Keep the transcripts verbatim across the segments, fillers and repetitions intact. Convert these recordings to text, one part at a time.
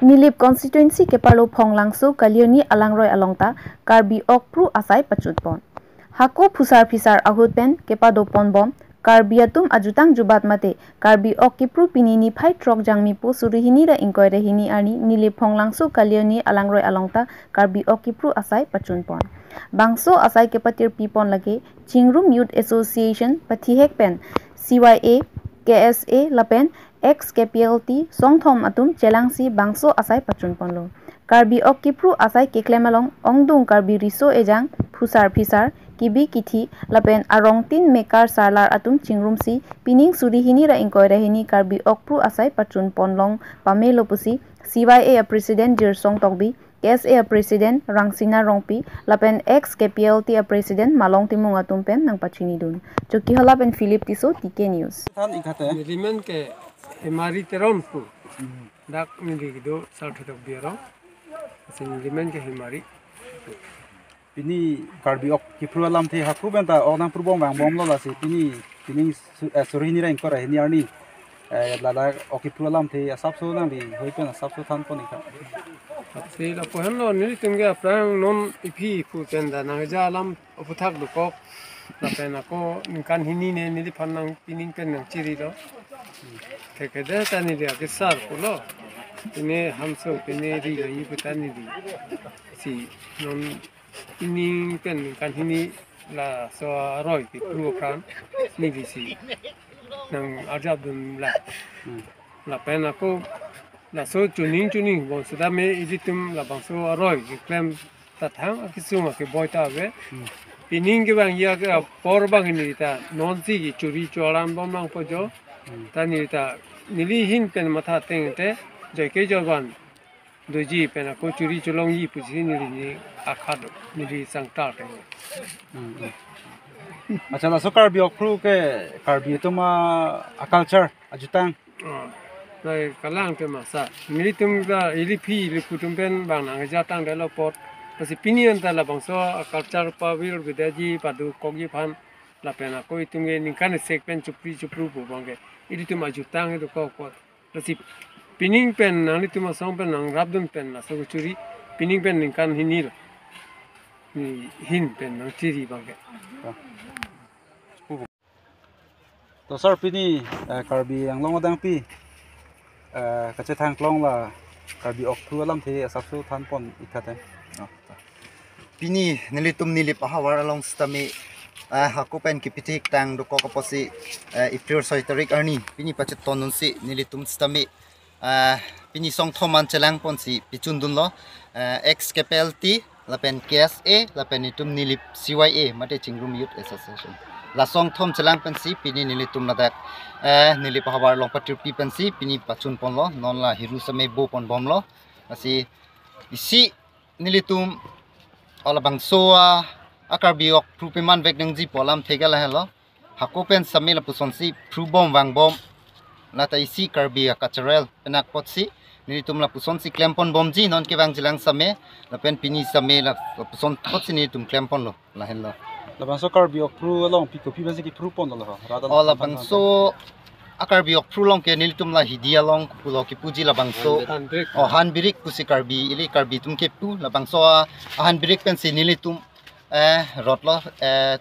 Nilip constituency keparlo Phonglangso Kalioni alangroi along ta Karbi Okpru asai pachunpon. Hako phusar phisar ahut pen kepadoponbom Karbi atum ajutang jubat mate Karbi Ok Kipru pini niphai throk Jangmipo suri hini ra ingkoi ra hini arni Nilip Phonglangso Kalioni alangroi along ta Karbi Ok Kipru asai pachunpon. Bangso asai kepatirpipon lake Chingrum Youth Association pathihek pen C Y A, K S A lapen ex K P L T songthom atum chelangsi bangso asai pachunponlo. Karbi Ok Kipru asai keklem along ongdung Karbi riso ejang, phusar phisar, kibi kithi lapen arongtin mekar sarlar atum chingrumsi pining suri hini ra ingkoi ra hini Karbi Okpru asai pachunponlong pamelo pusi C Y A a President Jirsong Tokbi, K S A a President Rangsina Rongpi lapen ex K P L T a President Malong Timung atum pen nangpachinidun. Chokihola pen Philip Tisso, T K News. Than ikhate. Nelimen ke Hemari Teron pu. Dak neli kedo Sarthe Tokbi arong. Asin nelimen ke Hemari. Pini Karbi Ok Kipru alamthe hako pen ta ok nangprubom vangbomlo lasi pini, pini su-, eh, suri hini ra ingkoi ra hini arni, eh, ladak Ok Kipru alamthe asapso nangli hoi pen asapso thanpon ikha. Apsi lapu henlo, nelitum ke aphrang non iphi pu pen ta nangja alam aputhak dokok. Lapen ako ningkan hini ne neliphan nangpining pen nangchirilo. Thekthe ta neli akesar pulo. Pini hamso, pini ri lagi pu ta neli. Si non pining pen ningkan hini laso aroi kepru aphrang nelisi nang-arjapdun lang. Hmm. Lapen ako laso chuning chuning bom sitame ilitum labangso aroi keklem ta thang akesung akeboi ta ave. Hmm. Pining kevangji apor abang neli ta nonsi kechuri cholanbom nangpo jo. Hmm. Ta neli ta neli ahin pen matha tengte joike jovan doji pen ako churi cholongji pusi neli ni akhat neli sangtar ke. Hmm, hmm. Acha, laso Karbi Okpru ke Karbi atum a, a culture ajutang. Ah, lai kalang te masa. Nelitum ta ili aphi ili pu atum pen bang nangja tangdetlo apot. Lasi pini anta labangso a culture pavir bedaji padokokji aphan lapen ako itum ke ningkan sek pen chupri chupru pu abang ke ilitum ajutang dokok apot. Lasi pining pen nanglitum asong pen nangrapdun pen laso kechuri pining pen ningkan hini lo. Ni ahin pen nangchiri abang ke. To sir, pini, eh, Karbi Anglong adang pi, eh, kachethang klong la Karbi Okpru alamthe asapso thanpon ikhate. Oh, ta. Pini nelitum Nilip ahavar along sitame, ah, hako pen kepithik tang dokok apotsi, ah, April soi tarik arni pini pachetondunsi nelitum sitame, ah, pini songthom an chelangponsi pichundunlo, ah, ex K P L T lapen K S A lapen itum Nilip C Y A mate Chingrum Youth Association. La songthom chelang pensi pini nelitum ladak, eh, Nilip ahavar along patirpi pensi pini pachunponlo, non la hiru sitame boponbomlo. Lasi isi nelitum, o labangso a, a Karbi Okpru pemanvek nangji pu alamthe ke lahelo. Hako pen sitame lapusonsi prubom vangbom. Lata isi Karbi a cultural pen apotsi nelitum lapusonsi klemponbomji non kevangjilang sitame. Lapen pini sitame la, lapuson apotsi nelitum klemponlo. Lahenlo. Labangso Karbi Okpru along pi kopi pensi kepruponlo ho? Rat along. O labangso a Karbi Okpru along ke nelitum la Hidi along pulo kepuji labangso. Hanbirik. O Hanbirik pusi Karbi, ili Karbi atum kepu labangso a, a Hanbirik pensi nelitum, eh, rotlo, eh,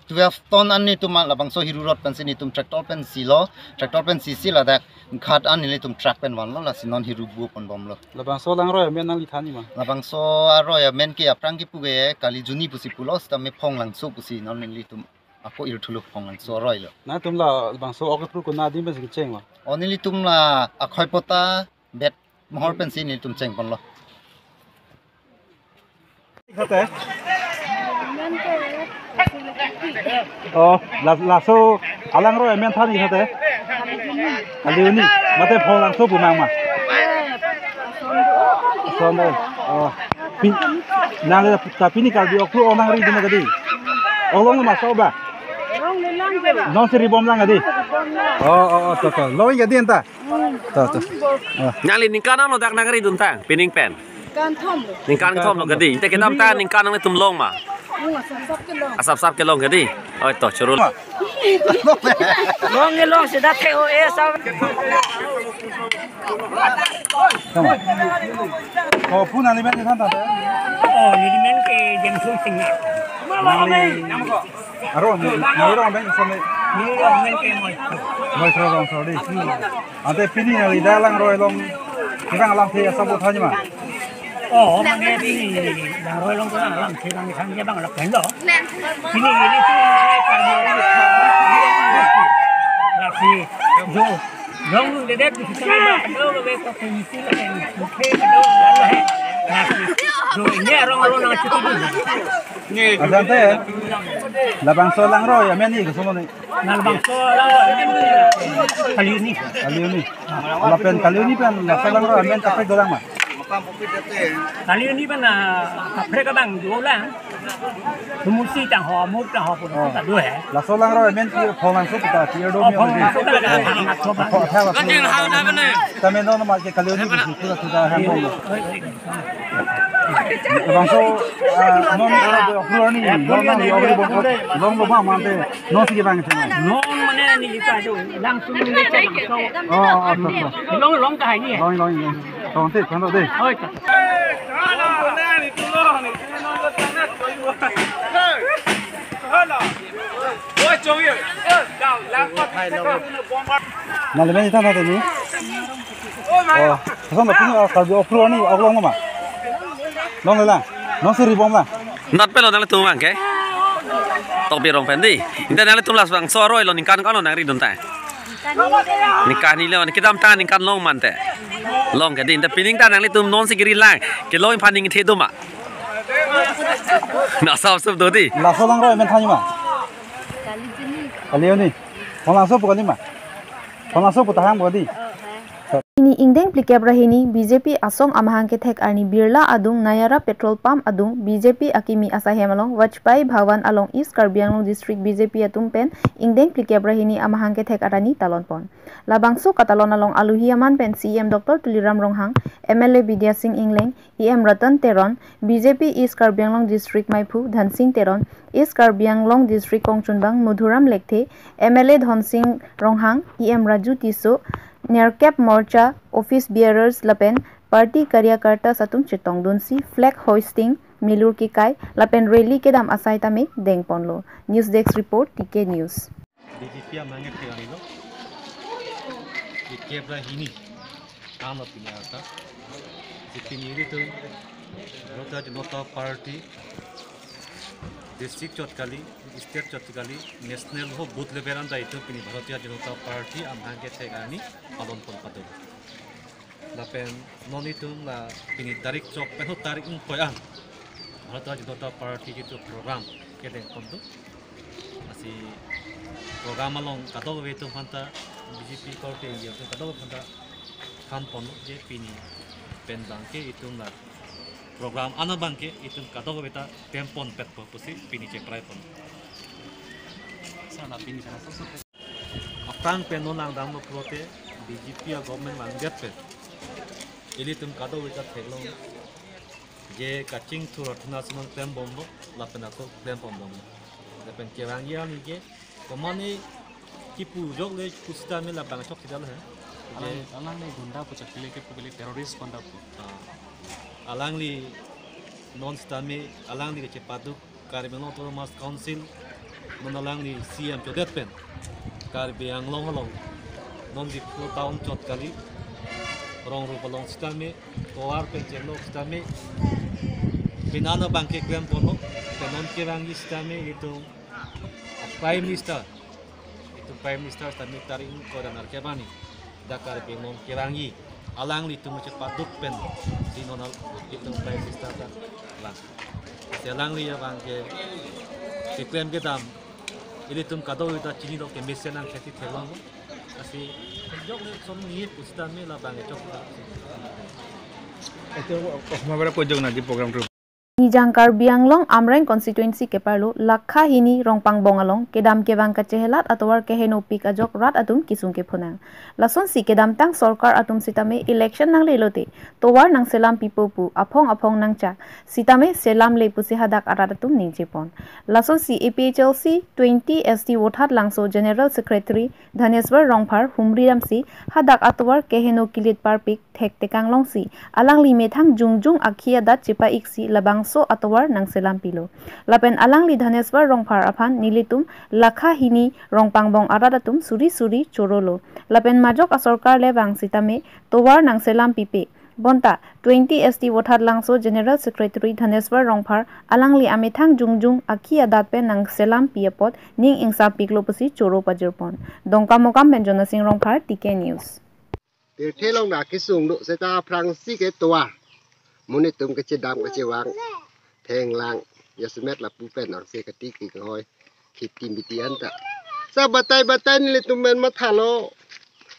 twelve ton an nelitum labangso hiru rot pensi nelitum tractor pen silo, tractor pen sisi ladak ghat an nelitum truck pen vanlo, lasi non hiru boponbomlo. Labangso alangroi amen nangli thanji ma? Labangso aroi amen ke aphrang kepu ke Kalijuni pusi pulo, sitame Phonglangso pusi non nelitum ako irthulo Phonglangso aroi lo. Nangtum la labangso Okpru konat adim pensi kecheng ma? O nelitum la Akhoipota bet mohor pensi nelitum chengponlo. Ikhate. Oh, la, laso alangroi amen than ikhate. Kalioni, mate Phonglangso pu nang ma? Sonde. Oh. Pi-, nang ta pini Karbi Okpru ok nangridun kadi. Olong ma so ba? Nonsi ribomlang kadi. Oh, oh, oh, to, to. Long kadi anta. To, to. Oh. Nangli ningkan angno dak nangridun tang, pining pen? Ningkan thomlo. Ningkan thomlo kadi. Inte kedam ta ningkan nanglitum long ma? Asap sap kelong ke dei. Oi to choro. Long e long sida the o e sap. Come on. Oh, pun ani ben than ta. Oh, ni men ke Jameson Singh. Aro ni, ni aro ben so ni. Ni men ke moi. Moi thro long so dei. Ante pini neli dak langroi along kevang alamthe asap bo thanji ma? Oh, mane pini langroi along kevang alamthe abang thanji abang lapen lo. Pini nelitum kami lasi jo long dedet di kita ba lo lo be ko pini sila kan ke do la he. Lasi jo ini arong arong nangchuti dun. Asante, labangso langroi amen ni koson ni? Labangso langroi amen ni Kaliuni. Kaliuni. Lapen Kaliuni pen laso langroi amen kaprek dolang ma? Kaliuni pen, ah, kaprek abang dolang. Sumusi tang ho, muk tang ho pun. Oh. Kado he. Laso langroi amen ti Phonglangso puta ti do. Oh, mi Phonglangso puta lagi. Oh. Phonglangso puta. Phonglangso puta. Kajing hau na bene. Tame non ma ke Kaliuni pusi puta puta han. Oi, oi, oi. Labangso, ah, non, ah, approve ani, non, non, approve ani, non, non, non, non, non, non, si kevang ke. Non mane ni ka jo, langsung ni ka langsung. Oh, oh, oh, oh. Long, long ka ni. Long, long, long. Tong te, tong te. Oi, ta. Nale ben ita na teni. Oh, koson approve, ah, Karbi approve ani, aklong ma. Long le la. Long suri bom la. Nat pelo nanglitum abang ke. Tokbi rong pen dei. Ante nanglitum labangso aroi lo ningkan ko-an lo nangri dun ta? Ningkan ni lo, kedamtang ningkan long ma ante. Long ke dei, ante pining ta nanglitum non si kiri lang. Kelong aphan ning the do ma? Na sap sap do dei. Laso langroi amen thanji ma? Kaliuni. Phonglangso pu kali ma? Phonglangso pu tahang pu dei. Pini ingdeng phlikep ra hini B J P asong amahang kethek arni Birla adung Nayara petrol pump adung B J P akimi asahem along Vajpayee Bhawan along East Karbi Anglong District B J P atum pen ingdeng phlikep ra hini amahang kethek arni talon pon. Labangso katalon along aluhi aman pen C E M Doctor Tuliram Ronghang, M L A Bidya Sing Engleng, E M Ratan Teron, B J P East Karbi Anglong District Maiphu Dhansing Teron, East Karbi Anglong District kongchunbang Madhuram Lekthe, M L A Dhonsing Ronghang, E M Raju Tisso, Nerkep Morcha, Office Bearers lapen Party Karyakarta atum chetongdunsi flag hoisting, milur kekai, lapen rally kedam asai tame dengponlo. News Desk Report, T K News. B J P amahang kethek arni lo. Phlikep ra hini. Ano pini arta. Pini ilitum Bharatiya Janata Party district chot kali, state chot kali, national ho booth level anta itum pini Bharatiya Janata Party amahang kethek arni palon pon pado. Lapen non itum la pini tarik chok pen ho tarik ingkoi an Bharatiya Janata Party jitu program kedeng pon do. Lasi program along kadokave atum aphanta B J P korte india atum kadokave aphanta than pon je pini pen abang ke itum la program an abang ke itum kadokave ta klem pon petpo pusi pini cheprai pon. Sana pini sana sosok. Aphrang pen non nangdamlo pulote B J P a government vangdet pen ilitum kadokave ta theklong je kachingthur athuna si nangklem bomlo lapen ako klem pon bomlo. Lapen kevangji arni ke komane kipu jok le pusitame labang chok sida lo he. Alang, je alang ni gunda pu chakle ke pu kali terrorist panda pu. Ah. Alangli non sitame alangli kechepaduk Karbi Anglong Autonomous Council, non alangli C M chodet pen Karbi Anglong along non Diphu town chot kali, rong rup along sitame, tovar pen chenglok sitame, pini an abang ke klem ponlo, pen non kevangji sitame itum Prime Minister, itum Prime Minister sitame tarik ingkoi ra nerkep arni dak Karbi Anglong kevangji alanglitum chepaduk pen si non al itum Prime Minister ta lang. Si alangli abang ke keklem kedam ilitum kadokave ta chinilo kemesen nangkhethi theklong. Lasi jok le som ni pusitame labang ke chok. Ito, oh, mabara ko jok na di program tu. Nijang Karbi Anglong Amreng constituency keparlo Lakha Hini Rongpangbong along kedam kevang kachehelat atovar kehenopik ajok rat atum kesung kephonang. Lasonsi kedamtang sorkar atum sitame election nanglelote tovar nangselam pipo pu aphong aphong nangchak sitame selamle pusi hadak arat atum ningjepon. Lasonsi A P H L C twenty S T Vothatlangso General Secretary Dhaneswar Rongphar humri damsi hadak atovar keheno kilit parpik thektekang longsi alangli methang jongjong akhi adat chepa-iksi labangso atovar nangselam pilo. Lapen alangli Dhaneswar Rongphar aphan nelitum Lakha Hini Rongpangbong arat atum suri suri chorolo. Lapen majok asorkar le vang sitame tovar nangselam pipe. Bonta twenty S T Vothatlangso General Secretary Dhaneswar Rongphar alangli amethang jongjong akhi adat pen nangselam pi apot ning ingsampiklo pusi choro pajirpon. Dongkamukam pen Jonasing Rongphar, T K News. Tirthe along dak kesung do seta aphrangsi ke tovar. Monit atum kachedam kachevang thenglang jasemet lapu pen angse kati kehoi khiti miti anta. Sa batai batai nelitum men mathalo.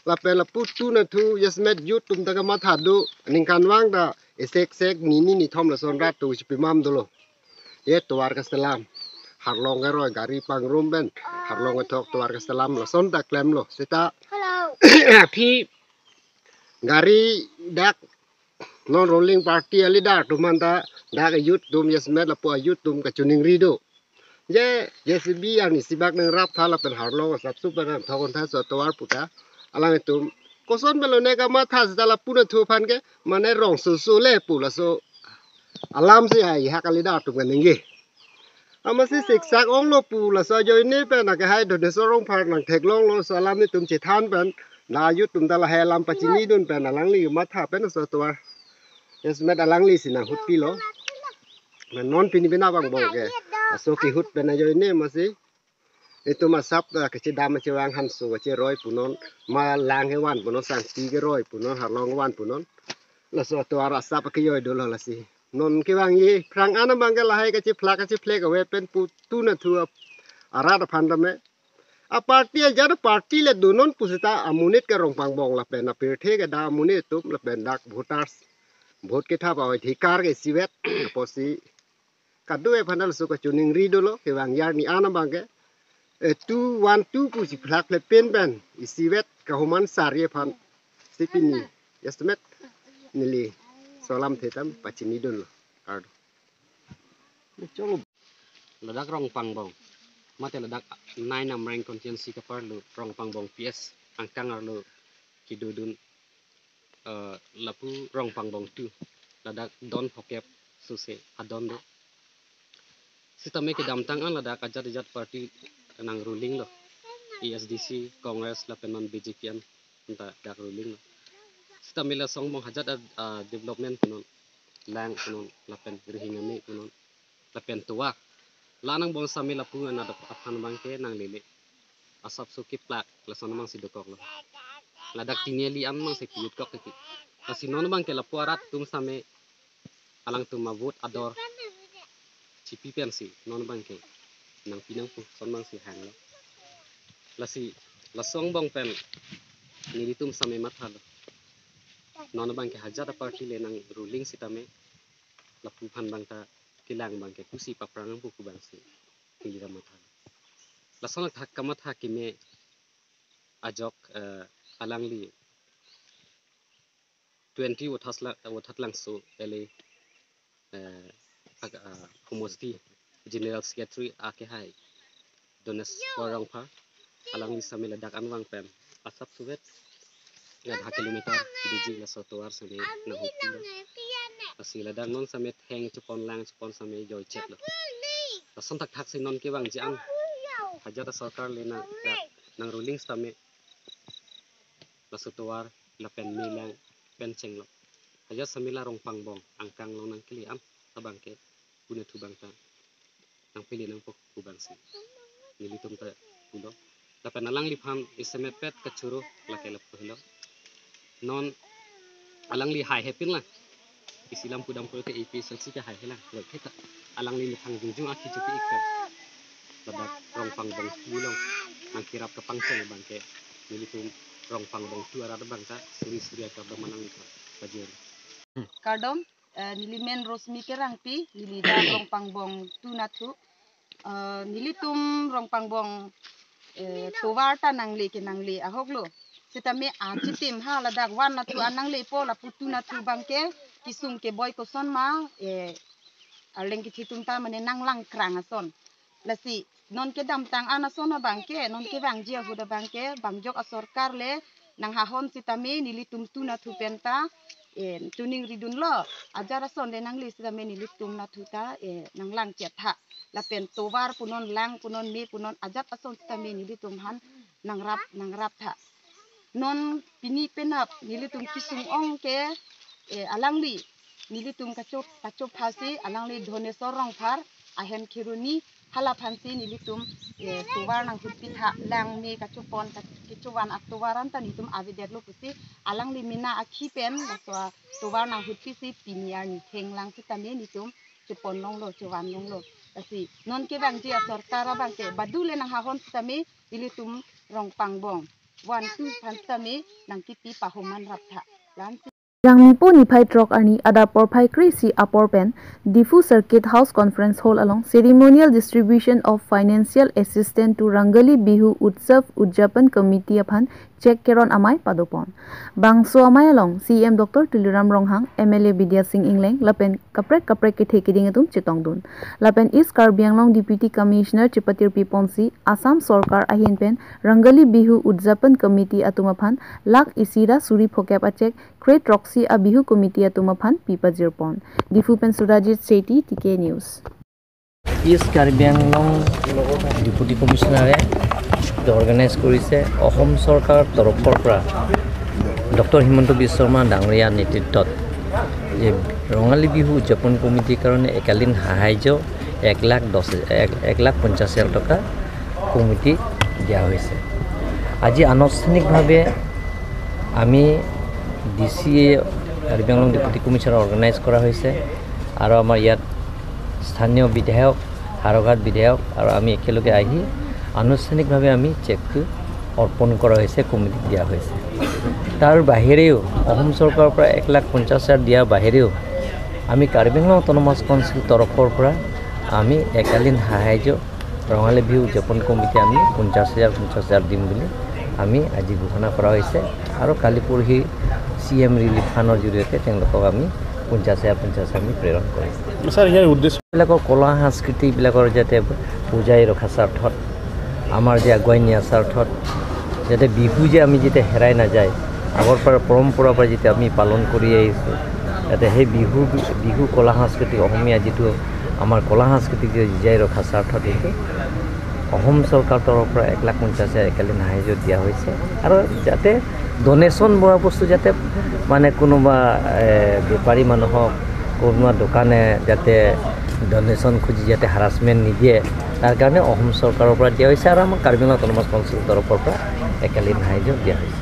Lapen lapu tu na thu jasemet youth atum ta kamatha do. Ningkan vang ta esek sek nini nithom lason rat tu chipimam dolo. Ye tovar kaselam. Harlong keroi gari pangrum pen harlong kethok tovar kaselam lason ta klemlo. Seta phi gari dak non ruling party a leader atum anta dak youth atum jasemet lapu a youth atum kachoningri do. Je J C B arni sibak nangrap tha lapen harlong asap sup pen thok un tha so tovar puta. Alangtum koson pelone kamatha seta lapu na thu aphan ke mane rong so so le pu laso alam si hai hak a leader atum kaningje. Amatsi siksak onglo pu laso ajoine pen akehai Dhaneswar Rongphar nangtheklonglo laso alam nelitum chethan pen na youth atum ta lahai alam pachinidun pen alangli matha pen laso tovar jasemet alangli si nanghut pilo. Na non pini pina bang bong ke aso kehut pen ajoine amatsi itum asap ta kachedam kachevang hanso kacheroi punon, ma lang kevan punon, sangti keroi punon, harlong kevan punon. Laso tovar asap akejoi dolo lasi. Non kevangji aphrang an abang ke lahai kachephlak kachephlek ave pen pu tu na thu ap-, arat aphan tame. A party ajat a party le donon pu seta amonit ke Rongpangbong lapen apirthe ke dak amonit atum lapen dak voters. Vote kethap a-adhikar ke isivet apotsi kadokave aphan laso kachoningri dolo kevangji arni an abang ke. Eh, two one two pusi phlak phle pen pen isivet kahoman sari aphan si pini estimate neli laso alam thetam pachinidunlo. Kardom. Ladak Rongpangbong mate ladak nine Amreng constituency keparlo Rongpangbong P S angkang arlo kedodun, eh, lapu Rongpangbong two ladak don phokep suse adon do. Sitame kedamtang an ladak ajat ajat party nang ruling lo. A S D C, Congress lapen non B J P an anta dak ruling lo. Sitame laso angbong ajat a, a, development punon, lang punon lapen rihing ame punon lapen tovar. La angbong sitame lapu anat aphan abang ke nanglele. Asap so keplak lason abang si dokoklo. Ladak tini ali an abang si kiyut kok titi. Lasi non abang ke lapu arat atum sitame alangtum avote ador chipi pensi non abang ke nangpi nangpo lason abang si hanglo. Lasi laso angbong pen nelitum sitame mathalo. Non abang ke ajat a party le nang ruling sitame lapu aphan abang ta kelang abang ke pusi paphrang nangpo pu abang si neli ta mathalo. Lason athak kamatha keme ajok, eh, alangli twenty Vothatla-, Vothatlangso L A, eh, ag-, ah, homosti General Secretary akehai Dhaneswar Rongphar alangli sitame ladak anvang pen asap suvet ya dha kilometer diji laso tovar sitame nanghupi lo. Lasi ladak non sitame theng chepon lang chepon sitame joichek lo. Lason thakthak si non kevangji an ajat a sorkar le nang, nang ruling sitame laso tovar lapen melang pen chenglo. Ajat sitame la Rongpangbong angkang along nangkele an abang ke pu na thu abang ta nangpele nangpo pu abang si nelitum ta pulo. Lapen alangliphan isemet pet kachoro lake lapu helo. Non alangli hai hepin lang. Isi lam pudam pul ke A P H L C ke hai helang. Loi ke ta alangli methang jongjong akhi chopi ik pen ladak Rongpangbong two along nangkerap kapangcheng abang ke nelitum Rongpangbong two arat abang ta suri suri akardom alangliphan pajir. Kardom. Eh, neli men Rosmi Terangpi, neli dak Rongpangbong two nathu. Eh, nelitum Rongpangbong, eh, tovar ta nangle ke nangle ahoklo. Sitame achitim ha ladak one nathu an nanglepo, lapu two nathu abangke kesung keboi koson ma, eh, arleng kethe atum ta mane nanglang krang ason. Lasi non kedamtang an ason abangke, non kevangji ahut abangke, bangjok asorkar le nanghahon sitame nelitum two nathu pen ta, eh, tuning ridunlo, ajat ason le nangle sitame nelitum nathu ta, eh, nanglang chet tha. Lapen tovar punon, lang punon, me punon, ajat ason sitame nelitum aphan nangrap, nangrap tha. Non pini penap nelitum kesung ong ke, eh, alangli nelitum kachop, kachop phasi alangli Dhoneswar Rongphar ahem Kheroni hala aphansi nelitum, eh, tovar nanghutpi tha, lang me kachopon ka-, kechovan atovar an ta nelitum avedetlo pusi alangli mena akhi pen laso atovar nanghutpisi pini arni thenglang sitame nelitum chopon longlo, chovan longlo. Lasi non kevangji asorkar abangke badu le nanghahon sitame nelitum Rongpangbong one two aphan sitame nangkipi pahoman rap tha. Lansi Jangmipo niphai throk arni adap porphai kre-isi apor pen Diphu Circuit House Conference Hall along ceremonial distribution of financial assistance to Rangali Bihu Utsav Udjapan Committee aphan cheque keron amei padopon. Bangso amei along C E M Doctor Tuliram Ronghang, M L A Bidya Sing Engleng lapen kaprek kaprek kethe keding atum chetongdun. Lapen East Karbi Anglong Deputy Commissioner chepatirpiponsi Assam Sorkar ahin pen Rangali Bihu Udjapan Committee atum aphan lakh isi ra suri phokep a cheque kre throksi a Bihu Committee atum aphan pipajirpon. Diphu pen Surajit Sethi, T K News. East Karbi Anglong Deputy Commissioner-এ organize কৰিছে অসম চৰকাৰৰ তৰফৰ পৰা ডক্টৰ হিমন্ত বিশ্ব শৰ্মা ডাঙৰীয়া নেতৃত্বত যে ৰঙালী বিহু উদযাপন কমিটিৰ কাৰণে একালীন সাহায্য এক লাখ দহ, এক, এক লাখ পঞ্চাছ হাজাৰ টকা কমিটি দিয়া হৈছে। আজি আনুষ্ঠানিকভাৱে আমি ডি চি এ কাৰ্বি আংলং ডেপুটি কমিছনাৰ অৰ্গেনাইজ কৰা হৈছে আৰু আমাৰ ইয়াত স্থানীয় বিধায়ক, হাড়ঘাট বিধায়ক আৰু আমি একেলগে আহি আনুষ্ঠানিকভাৱে আমি চেকটো অৰ্পণ কৰা হৈছে, কমিটিক দিয়া হৈছে। তাৰ বাহিৰেও অসম চৰকাৰৰ পৰা এক লাখ পঞ্চাছ হাজাৰ দিয়াৰ বাহিৰেও আমি কাৰ্বি আংলং অট'নমাছ কাউন্সিল তৰফৰ পৰা আমি একালীন সাহায্য ৰঙালী বিহু উদযাপন কমিটি আমি পঞ্চাছ হাজাৰ, পঞ্চাছ হাজাৰ দিম বুলি আমি আজি ঘোষণা কৰা হৈছে আৰু কালি পৰহি চি এম ৰিলিফ ফাণ্ডৰ জৰিয়তে তেওঁলোকক আমি পঞ্চাছ হাজাৰ, পঞ্চাছ হাজাৰ আমি প্ৰেৰণ কৰিম। ছাৰ, ইয়াৰ উদ্দেশ্য? এইবিলাকৰ কলা সংস্কৃতিবিলাকৰ যাতে বজাই ৰখাৰ স্বাৰ্থত, আমাৰ যে আগুৱাই নিয়াৰ স্বাৰ্থত, যাতে বিহু যে আমি যাতে হেৰাই নাযায়, আগৰ পৰা পৰম্পৰাৰ পৰা যাতে আমি পালন কৰি আহিছোঁ, যাতে সেই বিহু, বিহু কলা সংস্কৃতি, অসমীয়া যিটো আমাৰ কলা সংস্কৃতিক যে জীয়াই ৰখাৰ স্বাৰ্থত এইটো অসম চৰকাৰৰ তৰফৰ পৰা এক লাখ পঞ্চাছ হাজাৰ একালীন সাহায্য দিয়া হৈছে আৰু যাতে ডনেশ্যন বোৱা বস্তু যাতে মানে কোনোবা, এ, বেপাৰী মানুহক, কোনোবা দোকানে যাতে ডনেশ্যন খুজি যাতে হাৰাছমেণ্ট নিদিয়ে, তাৰ কাৰণে অসম চৰকাৰৰ পৰা দিয়া হৈছে আৰু আমাৰ কাৰ্বি আংলং অট'নমাছ কাউন্সিলৰ তৰফৰ পৰা একালীন সাহায্য দিয়া হৈছে।